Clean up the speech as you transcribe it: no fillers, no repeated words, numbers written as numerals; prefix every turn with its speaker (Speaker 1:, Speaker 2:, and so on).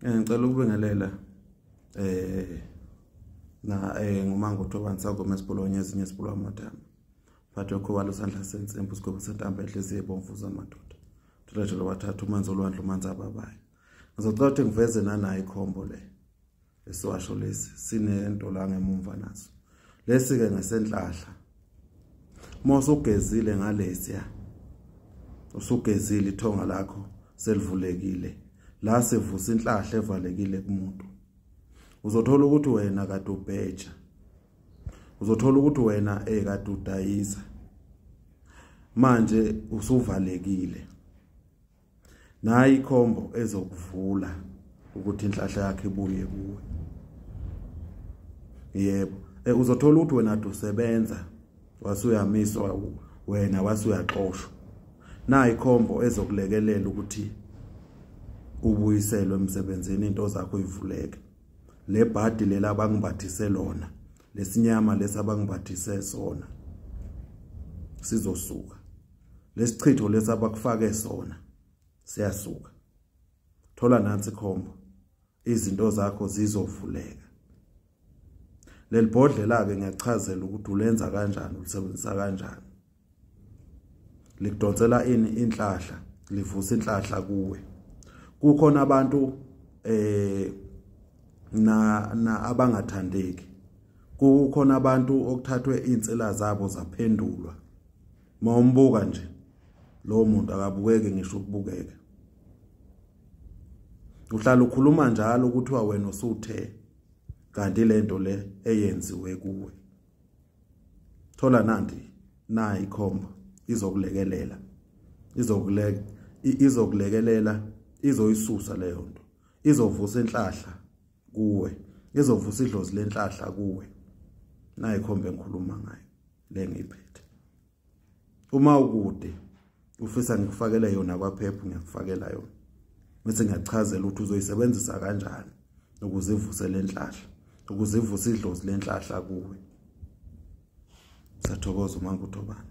Speaker 1: Ngicela ukubingelela na nguMango Thobani Sagoma esibolonye ezinye esibulwa amadama. Phathi yokhubalo sandla sensimbi sigwebo sentambo enhliziyo ebomvu zamadoda. Thulajelo wathatha umanzi olwandle umanzi ababayo. Ngizocela ukuthi ngiveze nanayo ikhombo le. Esiwasho lesi sinento la ngemumva naso. Lesi ke ngesenhlahla. Uma usugezile ngalesiya usugezile ithonga lakho selivulekile. La sivusa inhlahla evalekile kumuntu. Uzothola ukuthi wena kade ubheja. Uzothola ukuthi wena ekade udayisa. Manje usuvalekile. Nayi ikhombo ezokuvula ukuthi inhlahla yakhe ibuye kuwe. Yebo, uzothola ukuthi wena usebenza wasuyamiswa wena wasuyaxoshwa. Nayi ikhombo ezokulekelela ukuthi ubuyiselwe emsebenzini into zakho ivuleke. Le bhadi lela abangibathise lona, lesinyama lesabangibathise sona sizosuka. Lesichitho lesabakufake sona siyasuka. Thola nansi ikhombo, izinto zakho zizovuleka. Leli bhodlela ke ngiyachazela ukuthi ulenza kanjani, ulisebenzisa kanjani. Likudonsela ini inhlahla, livusa inhlahla kuwe. Kukhona abantu na abangathandeki. Kukhona abantu okuthathwe insela zabo zaphendulwa. Mawumbuka nje lo muntu akabukeke ngisho ukubukeka. Uhlala ukhuluma njalo ukuthi wena usuthe kanti lento le eyenziwe kuwe. Thola nanti nayi ikhombo izokulekelela. Izokulekelela, izoyisusa leyo nto. Izovusa inhlahla kuwe. Izovusa idlozi lenhlahla kuwe. Nayi ikhombo engikhuluma ngayo le ngiyiphethe. Uma ukude ufisa ngikufakele yona kwaphepha, ngiyakufakela yona. Bese ngiyachazela ukuthi uzoyisebenzisa kanjani ukuze ivuse lenhlahla, ukuze ivuse idlozi lenhlahla kuwe. Sathokoza uMango Thobani.